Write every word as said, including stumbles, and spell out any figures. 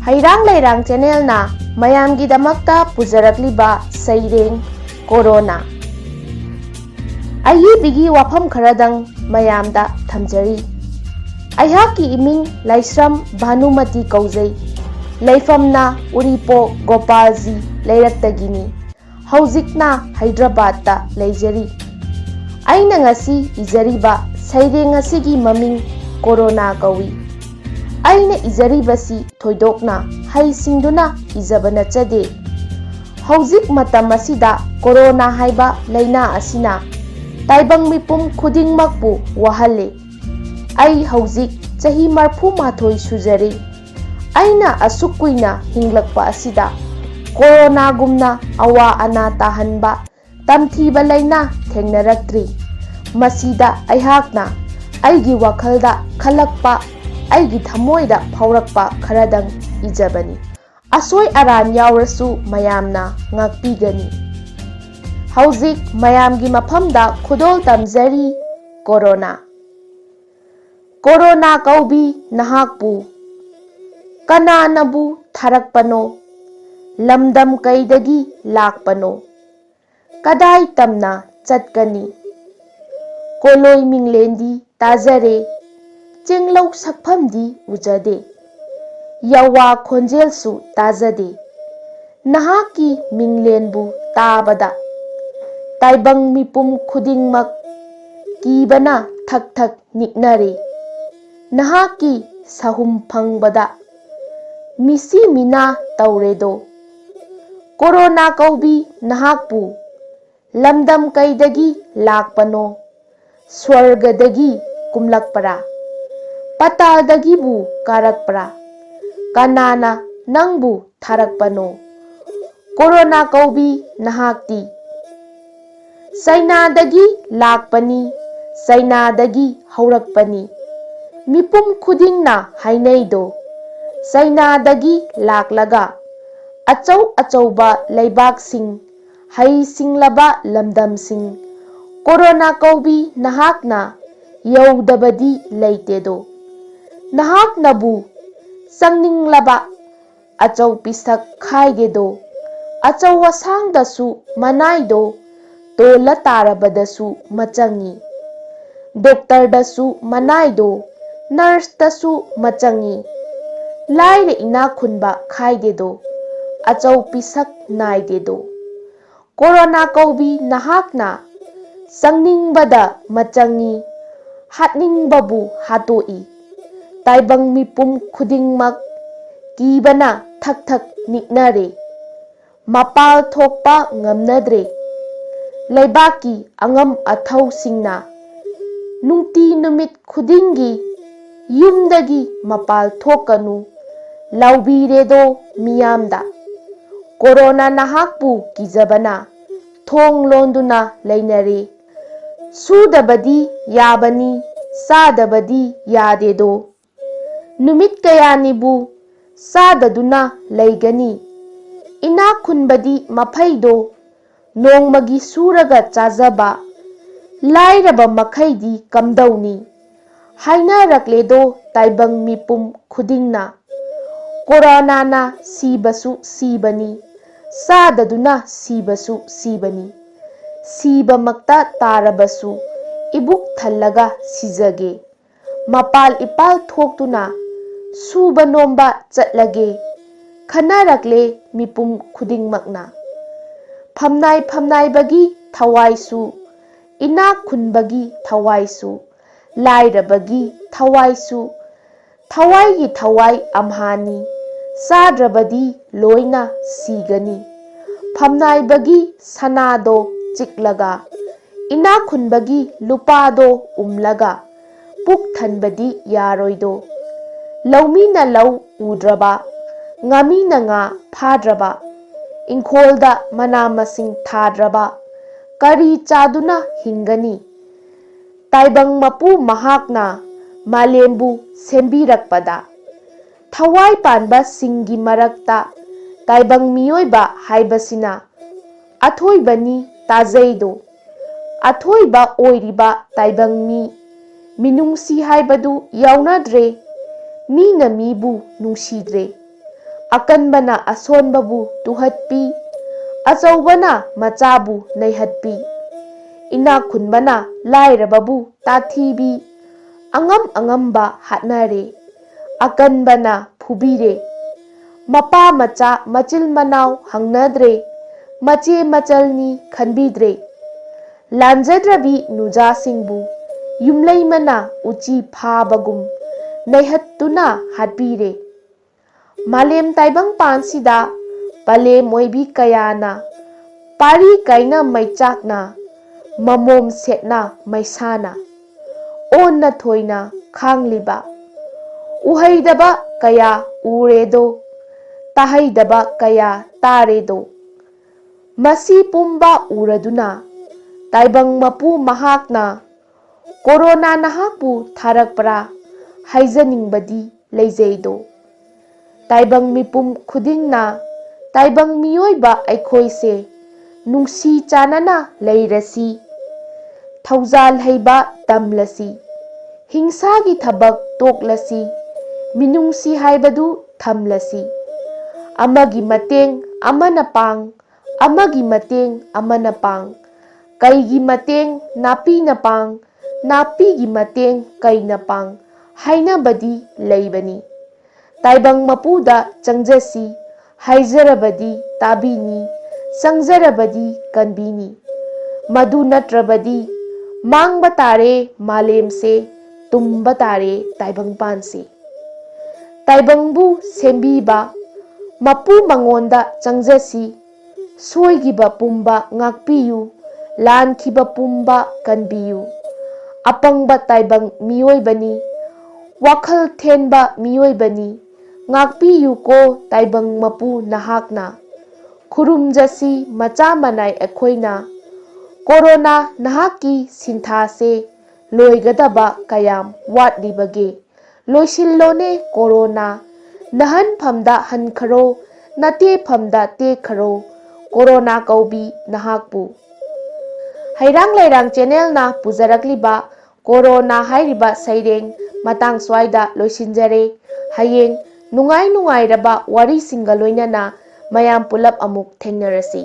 ꯍꯩꯔꯥꯡ ꯂꯩꯔꯥꯡ ꯆꯦꯅꯦꯜꯅ ꯃꯌꯥꯝꯒꯤꯗꯃꯛꯇ ꯄꯨꯖꯔꯛꯂꯤꯕ ꯁꯩꯔꯦꯡ ꯀꯣꯔꯣꯅꯥ꯫ ꯑꯏꯕꯤꯒꯤ ꯋꯥꯐꯝ ꯈꯔꯗꯪ ꯃꯌꯥꯝꯗ ꯊꯝꯖꯔꯤ꯫ ꯑꯩꯍꯥꯛꯀꯤ ꯏꯃꯤꯡ ꯂꯥꯏꯁ꯭ꯔꯝ ꯚꯥꯅꯨꯃꯇꯤ ꯀꯧꯖꯩ꯫ ꯂꯩꯐꯝꯅ ꯎꯔꯤꯄꯣꯛ ꯒꯣꯄꯥꯜꯖꯤ ꯂꯩꯔꯛꯇꯒꯤꯅꯤ꯫ ꯍꯧꯖꯤꯛꯅ ꯍꯩꯗ꯭ꯔꯕꯥꯗꯇ ꯂꯩꯖꯔꯤ꯫ ꯑꯩꯅ ꯉꯁꯤ ꯏꯖꯔꯤꯕ ꯁꯩꯔꯦꯡ ꯑꯁꯤꯒꯤ ꯃꯃꯤꯡ ꯀꯣꯔꯣꯅꯥ ꯀꯧꯏ꯫ ꯑꯩꯅ ꯏꯖꯔꯤꯕꯁꯤ ꯊꯣꯏꯗꯣꯛꯅ ꯍꯩꯁꯤꯡꯗꯨꯅ ꯏꯖꯕ ꯅꯠꯆꯗꯦ꯫ ꯍꯧꯖꯤꯛ ꯃꯇꯝ ꯑꯁꯤꯗ ꯀꯣꯔꯣꯅꯥ ꯍꯥꯏꯕ ꯂꯥꯏꯅꯥ ꯑꯁꯤꯅ ꯇꯥꯏꯕꯪ ꯃꯤꯄꯨꯝ ꯈꯨꯗꯤꯡꯃꯛꯄꯨ ꯋꯥꯍꯜꯂꯦ꯫ ꯑꯩ ꯍꯧꯖꯤꯛ ꯆꯍꯤ ꯃꯔꯐꯨ ꯃꯥꯊꯣꯏ ꯁꯨꯖꯔꯦ꯫ ꯑꯩꯅ ꯑꯁꯨꯛ ꯀꯨꯏꯅ ꯍꯤꯡꯂꯛꯄ ꯑꯁꯤꯗ ꯀꯣꯔꯣꯅꯥꯒꯨꯝꯅ ꯑꯋꯥ ꯑꯅꯥ ꯇꯥꯍꯟꯕ ꯇꯝꯊꯤꯕ ꯂꯥꯏꯅꯥ ꯊꯦꯡꯅꯔꯛꯇ꯭ꯔꯤ꯫ ꯃꯁꯤꯗ ꯑꯩꯍꯥꯛꯅ ꯑꯩꯒꯤ ꯋꯥꯈꯜꯗ ꯈꯜꯂꯛꯄ, ꯑꯩꯒꯤ ꯊꯃꯣꯏꯗ ꯐꯥꯎꯔꯛꯄ ꯈꯔꯗꯪ ꯏꯖꯕꯅꯤ꯫ ꯑꯁꯣꯏ ꯑꯔꯥꯟ ꯌꯥꯎꯔꯁꯨ ꯃꯌꯥꯝꯅ ꯉꯥꯛꯄꯤꯒꯅꯤ꯫ ꯍꯧꯖꯤꯛ ꯃꯌꯥꯝꯒꯤ ꯃꯐꯝꯗ ꯈꯨꯗꯣꯜ ꯇꯝꯖꯔꯤ ꯀꯣꯔꯣꯅꯥ꯫ ꯀꯣꯔꯣꯅꯥ ꯀꯧꯕꯤ ꯅꯍꯥꯛꯄꯨ ꯀꯅꯥꯅꯕꯨ ꯊꯥꯔꯛꯄꯅꯣ? ꯂꯝꯗꯝ ꯀꯩꯗꯒꯤ ꯂꯥꯛꯄꯅꯣ? ꯀꯗꯥꯏ ꯇꯝꯅ ꯆꯠꯀꯅꯤ? ꯀꯣꯂꯣꯏ ꯃꯤꯡꯂꯦꯟꯗꯤ ꯇꯥꯖꯔꯦ, ꯆꯦꯡꯂꯧ ꯁꯛꯐꯝꯗꯤ ꯎꯖꯗꯦ, ꯌꯥꯋꯥ ꯈꯣꯟꯖꯦꯜꯁꯨ ꯇꯥꯖꯗꯦ꯫ ꯅꯍꯥꯛꯀꯤ ꯃꯤꯡꯂꯦꯟꯕꯨ ꯇꯥꯕꯗ ꯇꯥꯏꯕꯪ ꯃꯤꯄꯨꯝ ꯈꯨꯗꯤꯡꯃꯛ ꯀꯤꯕꯅ ꯊꯛ ꯊꯛ ꯅꯤꯛꯅꯔꯦ꯫ ꯅꯍꯥꯛꯀꯤ ꯁꯍꯨꯝ ꯐꯪꯕꯗ ꯃꯤꯁꯤ ꯃꯤꯅꯥ ꯇꯧꯔꯦꯗꯣ꯫ ꯀꯣꯔꯣꯅꯥ ꯀꯧꯕꯤ ꯅꯍꯥꯛꯄꯨ ꯂꯝꯗꯝ ꯀꯩꯗꯒꯤ ꯂꯥꯛꯄꯅꯣ? ꯁ꯭ꯋꯔꯒꯗꯒꯤ ꯀꯨꯝꯂꯛꯄ꯭ꯔꯥ? ꯄꯇꯥꯜꯗꯒꯤꯕꯨ ꯀꯥꯔꯛꯄ꯭ꯔꯥ? ꯀꯅꯥꯅ ꯅꯪꯕꯨ ꯊꯥꯔꯛꯄꯅꯣ? ꯀꯣꯔꯣꯅꯥ ꯀꯧꯕꯤ ꯅꯍꯥꯛꯇꯤ ꯆꯩꯅꯥꯗꯒꯤ ꯂꯥꯛꯄꯅꯤ, ꯆꯩꯅꯥꯗꯒꯤ ꯍꯧꯔꯛꯄꯅꯤ꯫ ꯃꯤꯄꯨꯝ ꯈꯨꯗꯤꯡꯅ ꯍꯥꯏꯅꯩꯗꯣ, ꯆꯩꯅꯥꯗꯒꯤ ꯂꯥꯛꯂꯒ ꯑꯆꯧ ꯑꯆꯧꯕ ꯂꯩꯕꯥꯛꯁꯤꯡ, ꯍꯩ ꯁꯤꯡꯂꯕ ꯂꯝꯗꯝꯁꯤꯡ, ꯀꯣꯔꯣꯅꯥ ꯀꯧꯕꯤ ꯅꯍꯥꯛꯅ ꯌꯧꯗꯕꯗꯤ ꯂꯩꯇꯦꯗꯣ꯫ ꯅꯍꯥꯛꯅꯕꯨ ꯆꯪꯅꯤꯡꯂꯕ ꯑꯆꯧ ꯄꯤꯁꯛ ꯈꯥꯏꯗꯦꯗꯣ꯫ ꯑꯆꯧ ꯑꯁꯥꯡꯗꯁꯨ ꯃꯅꯥꯏꯗꯣ, ꯇꯣꯜꯂ ꯇꯥꯔꯕꯗꯁꯨ ꯃꯆꯪꯏ꯫ ꯗꯣꯛꯇꯔꯗꯁꯨ ꯃꯅꯥꯏꯗꯣ, ꯅꯔꯁꯇꯁꯨ ꯃꯆꯪꯏ꯫ ꯂꯥꯏꯔ ꯏꯅꯥꯛ ꯈꯨꯟꯕ ꯈꯥꯏꯗꯦꯗꯣ, ꯑꯆꯧ ꯄꯤꯁꯛ ꯅꯥꯏꯗꯦꯗꯣ꯫ ꯀꯣꯔꯣꯅꯥ ꯀꯧꯕꯤ ꯅꯍꯥꯛꯅ ꯆꯪꯅꯤꯡꯕꯗ ꯃꯆꯪꯏ, ꯍꯥꯠꯅꯤꯡꯕꯕꯨ ꯍꯥꯠꯇꯣꯛꯏ꯫ ꯇꯥꯏꯕꯪ ꯃꯤꯄꯨꯝ ꯈꯨꯗꯤꯡꯃꯛ ꯀꯤꯕꯅ ꯊꯛ ꯊꯛ ꯅꯤꯛꯅꯔꯦ꯫ ꯃꯄꯥꯜ ꯊꯣꯛꯄ ꯉꯝꯅꯗ꯭ꯔꯦ꯫ ꯂꯩꯕꯥꯛꯀꯤ ꯑꯉꯝ ꯑꯊꯧꯁꯤꯡꯅ ꯅꯨꯡꯇꯤ ꯅꯨꯃꯤꯠ ꯈꯨꯗꯤꯡꯒꯤ ꯌꯨꯝꯗꯒꯤ ꯃꯄꯥꯜ ꯊꯣꯛꯀꯅꯨ ꯂꯥꯎꯕꯤꯔꯦꯗꯣ ꯃꯤꯌꯥꯝꯗ꯫ ꯀꯣꯔꯣꯅꯥ ꯅꯍꯥꯛꯄꯨ ꯀꯤꯖꯕꯅ ꯊꯣꯡ ꯂꯣꯟꯗꯨꯅ ꯂꯩꯅꯔꯦ꯫ ꯁꯨꯗꯕꯗꯤ ꯌꯥꯕꯅꯤ, ꯆꯥꯗꯕꯗꯤ ꯌꯥꯗꯦꯗꯣ꯫ ꯅꯨꯃꯤꯠ ꯀꯌꯥꯅꯤꯕꯨ ꯆꯥꯗꯗꯨꯅ ꯂꯩꯒꯅꯤ? ꯏꯅꯥꯛ ꯈꯨꯟꯕꯗꯤ ꯃꯐꯩꯗꯣ, ꯅꯣꯡꯃꯒꯤ ꯁꯨꯔꯒ ꯆꯥꯖꯕ ꯂꯥꯏꯔꯕ ꯃꯈꯩꯗꯤ ꯀꯝꯗꯧꯅꯤ? ꯍꯥꯏꯅꯔꯛꯂꯦꯗꯣ ꯇꯥꯏꯕꯪ ꯃꯤꯄꯨꯝ ꯈꯨꯗꯤꯡꯅ꯫ ꯀꯣꯔꯣꯅꯥꯅ ꯁꯤꯕꯁꯨ ꯁꯤꯕꯅꯤ, ꯆꯥꯗꯗꯨꯅ ꯁꯤꯕꯁꯨ ꯁꯤꯕꯅꯤ꯫ ꯁꯤꯕꯃꯛꯇ ꯇꯥꯔꯕꯁꯨ ꯏꯕꯨꯛ ꯊꯜꯂꯒ ꯁꯤꯖꯒꯦ꯫ ꯃꯄꯥꯜ ꯏꯄꯥꯜ ꯊꯣꯛꯇꯨꯅ ꯁꯨꯕ ꯅꯣꯝꯕ ꯆꯠꯂꯒꯦ ꯈꯟꯅꯔꯛꯂꯦ ꯃꯤꯄꯨꯝ ꯈꯨꯗꯤꯡꯃꯛꯅ꯫ ꯐꯝꯅꯥꯏ ꯐꯝꯅꯥꯏꯕꯒꯤ ꯊꯋꯥꯏꯁꯨ, ꯏꯅꯥꯛ ꯈꯨꯟꯕꯒꯤ ꯊꯋꯥꯏꯁꯨ, ꯂꯥꯏꯔꯕꯒꯤ ꯊꯋꯥꯏꯁꯨ, ꯊꯋꯥꯏꯒꯤ ꯊꯋꯥꯏ ꯑꯝꯍꯥꯅꯤ, ꯆꯥꯗ꯭ꯔꯕꯗꯤ ꯂꯣꯏꯅ ꯁꯤꯒꯅꯤ꯫ ꯐꯝꯅꯥꯏꯕꯒꯤ ꯁꯅꯥꯗꯣ ꯆꯤꯛꯂꯒ, ꯏꯅꯥꯛ ꯈꯨꯟꯕꯒꯤ ꯂꯨꯄꯥꯗꯣ ꯎꯝꯂꯒ, ꯄꯨꯛ ꯊꯟꯕꯗꯤ ꯌꯥꯔꯣꯏꯗꯣ꯫ ꯂꯧꯃꯤꯅ ꯂꯧ ꯎꯗ꯭ꯔꯕ, ꯉꯥꯃꯤꯅ ꯉꯥ ꯐꯥꯗ꯭ꯔꯕ, ꯏꯪꯈꯣꯜꯗ ꯃꯅꯥ ꯃꯁꯤꯡ ꯊꯥꯗ꯭ꯔꯕ, ꯀꯔꯤ ꯆꯥꯗꯨꯅ ꯍꯤꯡꯒꯅꯤ? ꯇꯥꯏꯕꯪ ꯃꯄꯨ ꯃꯍꯥꯛꯅ ꯃꯥꯂꯦꯝꯕꯨ ꯁꯦꯝꯕꯤꯔꯛꯄꯗ, ꯊꯋꯥꯏ ꯄꯥꯟꯕꯁꯤꯡꯒꯤ ꯃꯔꯛꯇ ꯇꯥꯏꯕꯪ ꯃꯤꯑꯣꯏꯕ ꯍꯥꯏꯕꯁꯤꯅ ꯑꯊꯣꯏꯕꯅꯤ ꯇꯥꯖꯩꯗꯣ꯫ ꯑꯊꯣꯏꯕ ꯑꯣꯏꯔꯤꯕ ꯇꯥꯏꯕꯪ ꯃꯤ, ꯃꯤꯅꯨꯡꯁꯤ ꯍꯥꯏꯕꯗꯨ ꯌꯥꯎꯅꯗ꯭ꯔꯦ꯫ ꯃꯤꯅ ꯃꯤꯕꯨ ꯅꯨꯡꯁꯤꯗ꯭ꯔꯦ꯫ ꯑꯀꯟꯕꯅ ꯑꯁꯣꯟꯕꯕꯨ ꯇꯨꯍꯠꯄꯤ, ꯑꯆꯧꯕꯅ ꯃꯆꯥꯕꯨ ꯅꯩꯍꯠꯄꯤ, ꯏꯅꯥꯛ ꯈꯨꯟꯕꯅ ꯂꯥꯏꯔꯕꯕꯨ ꯇꯥꯊꯤꯕꯤ, ꯑꯉꯝ ꯑꯉꯝꯕ ꯍꯥꯠꯅꯔꯦ, ꯑꯀꯟꯕꯅ ꯐꯨꯕꯤꯔꯦ꯫ ꯃꯄꯥ ꯃꯆꯥ ꯃꯆꯤꯜ ꯃꯅꯥꯎ ꯍꯪꯅꯗ꯭ꯔꯦ, ꯃꯆꯦ ꯃꯆꯜꯅꯤ ꯈꯟꯕꯤꯗ꯭ꯔꯦ꯫ ꯂꯥꯟꯖꯗ꯭ꯔꯕꯤ ꯅꯨꯖꯥꯁꯤꯡꯕꯨ ꯌꯨꯝꯂꯩꯃꯅ ꯎꯆꯤ ꯐꯥꯕꯒꯨꯝ ꯅꯩꯍꯠꯇꯨꯅ ꯍꯥꯠꯄꯤꯔꯦ꯫ ꯃꯥꯂꯦꯝ ꯇꯥꯏꯕꯪ ꯄꯥꯟꯁꯤꯗ ꯄꯂꯦꯝ ꯑꯣꯏꯕꯤ ꯀꯌꯥꯅ, ꯄꯥꯔꯤ ꯀꯥꯏꯅ ꯃꯩꯆꯥꯛꯅ, ꯃꯃꯣꯝ ꯁꯦꯠꯅ ꯃꯩꯁꯥꯅ, ꯑꯣꯟꯅ ꯊꯣꯏꯅ ꯈꯥꯡꯂꯤꯕ, ꯎꯍꯩꯗꯕ ꯀꯌꯥ ꯎꯔꯦꯗꯣ, ꯇꯥꯍꯩꯗꯕ ꯀꯌꯥ ꯇꯥꯔꯦꯗꯣ꯫ ꯃꯁꯤ ꯄꯨꯝꯕ ꯎꯔꯗꯨꯅ ꯇꯥꯏꯕꯪ ꯃꯄꯨ ꯃꯍꯥꯛꯅ ꯀꯣꯔꯣꯅꯥ ꯅꯍꯥꯛꯄꯨ ꯊꯥꯔꯛꯄ꯭ꯔꯥ ꯍꯥꯏꯖꯅꯤꯡꯕꯗꯤ ꯂꯩꯖꯩꯗꯣ꯫ ꯇꯥꯏꯕꯪ ꯃꯤꯄꯨꯝ ꯈꯨꯗꯤꯡꯅ, ꯇꯥꯏꯕꯪ ꯃꯤꯑꯣꯏꯕ ꯑꯩꯈꯣꯏꯁꯦ ꯅꯨꯡꯁꯤ ꯆꯥꯟꯅꯅ ꯂꯩꯔꯁꯤ, ꯊꯧꯖꯥꯜ ꯍꯩꯕ ꯇꯝꯂꯁꯤ, ꯍꯤꯡꯁꯥꯒꯤ ꯊꯕꯛ ꯇꯣꯛꯂꯁꯤ, ꯃꯤꯅꯨꯡꯁꯤ ꯍꯥꯏꯕꯗꯨ ꯊꯝꯂꯁꯤ꯫ ꯑꯃꯒꯤ ꯃꯇꯦꯡ ꯑꯃꯅ ꯄꯥꯡ, ꯑꯃꯒꯤ ꯃꯇꯦꯡ ꯑꯃꯅ ꯄꯥꯡ, ꯀꯩꯒꯤ ꯃꯇꯦꯡ ꯅꯥꯄꯤꯅ ꯄꯥꯡ, ꯅꯥꯄꯤꯒꯤ ꯃꯇꯦꯡ ꯀꯩꯅ ꯄꯥꯡ ꯍꯥꯏꯅꯕꯗꯤ ꯂꯩꯕꯅꯤ꯫ ꯇꯥꯏꯕꯪ ꯃꯄꯨꯗ ꯆꯪꯖꯁꯤ, ꯍꯥꯏꯖꯔꯕꯗꯤ ꯇꯥꯕꯤꯅꯤ, ꯆꯪꯖꯔꯕꯗꯤ ꯀꯟꯕꯤꯅꯤ꯫ ꯃꯗꯨ ꯅꯠꯇ꯭ꯔꯕꯗꯤ ꯃꯥꯡꯕ ꯇꯥꯔꯦ ꯃꯥꯂꯦꯝꯁꯦ, ꯇꯨꯝꯕ ꯇꯥꯔꯦ ꯇꯥꯏꯕꯪꯄꯥꯟꯁꯦ꯫ ꯇꯥꯏꯕꯪꯕꯨ ꯁꯦꯝꯕꯤꯕ ꯃꯄꯨ ꯃꯉꯣꯟꯗ ꯆꯪꯖꯁꯤ, ꯁꯣꯏꯈꯤꯕ ꯄꯨꯝꯕ ꯉꯥꯛꯄꯤꯌꯨ, ꯂꯥꯟꯈꯤꯕ ꯄꯨꯝꯕ ꯀꯟꯕꯤꯌꯨ꯫ ꯑꯄꯪꯕ ꯇꯥꯏꯕꯪ ꯃꯤꯑꯣꯏꯕꯅꯤ, ꯋꯥꯈꯜ ꯊꯦꯟꯕ ꯃꯤꯑꯣꯏꯕꯅꯤ, ꯉꯥꯛꯄꯤꯌꯨꯀꯣ ꯇꯥꯏꯕꯪ ꯃꯄꯨ ꯅꯍꯥꯛꯅ꯫ ꯈꯨꯔꯨꯝꯖꯁꯤ ꯃꯆꯥ ꯃꯅꯥꯏ ꯑꯩꯈꯣꯏꯅ, ꯀꯣꯔꯣꯅꯥ ꯅꯍꯥꯛꯀꯤ ꯁꯤꯟꯊꯥꯁꯦ ꯂꯣꯏꯒꯗꯕ ꯀꯌꯥꯝ ꯋꯥꯠꯂꯤꯕꯒꯦ? ꯂꯣꯏꯁꯤꯜꯂꯣꯅꯦ ꯀꯣꯔꯣꯅꯥ, ꯅꯍꯟꯐꯝꯗ ꯍꯟꯈꯔꯣ, ꯅꯇꯦꯐꯝꯗ ꯇꯦꯛꯈꯔꯣ, ꯀꯣꯔꯣꯅꯥ ꯀꯧꯕꯤ ꯅꯍꯥꯛꯄꯨ꯫ ꯍꯩꯔꯥꯡ ꯂꯩꯔꯥꯡ ꯆꯦꯅꯦꯜꯅ ꯄꯨꯖꯔꯛꯂꯤꯕ ꯀꯣꯔꯣꯅꯥ ꯍꯥꯏꯔꯤꯕ ꯁꯩꯔꯦꯡ ꯃꯇꯥꯡ ꯁ꯭ꯋꯥꯏꯗ ꯂꯣꯏꯁꯤꯟꯖꯔꯦ꯫ ꯍꯌꯦꯡ ꯅꯨꯡꯉꯥꯏ ꯅꯨꯡꯉꯥꯏꯔꯕ ꯋꯥꯔꯤꯁꯤꯡꯒ ꯂꯣꯏꯅꯅ ꯃꯌꯥꯝ ꯄꯨꯂꯞ ꯑꯃꯨꯛ ꯊꯦꯡꯅꯔꯁꯤ꯫